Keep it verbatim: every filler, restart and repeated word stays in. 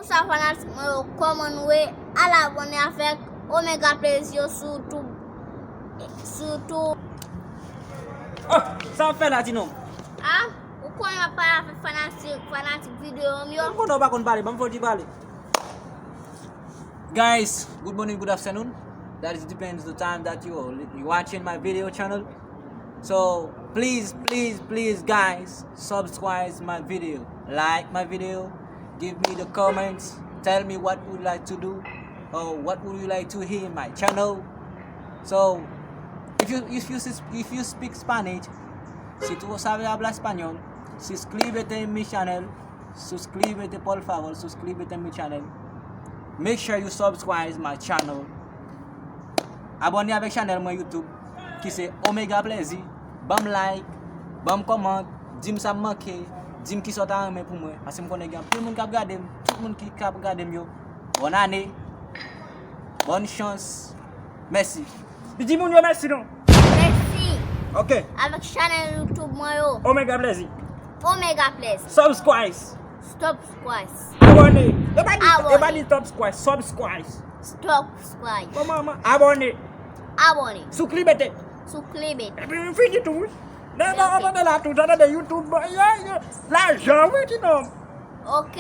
Sa fanatik mwen yo, kòman nou ye? Al abòne avèk Omega Plezi yo sou tou, sou tou. Oh, sa w ap fè la, ti nonm? Ah, ou konnen m ap pale avèk fanatik, fanatik videyo m yo. M konnen w pa konn pale, ban m fè w ti pale. Guys, good morning, good afternoon. That is depends the time that you are li- you watching my video channel. So please, please, please, guys, subscribe my video, like my video, give me the comments, tell me what you like to do or what would you like to hear in my channel. So if you if you sis- if you speak Spanish, si tú sabes hablar español, suscríbete en mi channel, suscríbete por favor, suscríbete en mi channel. Make sure you subscribe my channel. Abòne avèk chanèl mwen YouTube ki se Omega Plezi. Ban m like, ban m kòmant, di m sa m manke, di m kisa w ta renmen pou mwen. Paske m konnen gen anpil moun k ap gade m, tout moun ki k ap gade m yo. Bòn ane, bòn chans. Mèsi. Di moun yo mèsi non. Mèsi Ok. Avèk chanèl YouTube mwen yo. Omega Plezi. Omega Plezi. Subscribe. Stop squash. Abòne. E pa di, Abòne. E pa di top squash, subscribe. Stop squash. Kòman, abòne. Abòne. Suscríbete. Suscríbete. Epi fini tou, wi. Nan, nan, nan, nan, la tou, nan, nan, YouTube, yo, yo. Lajan, wi, ti nonm. Ok.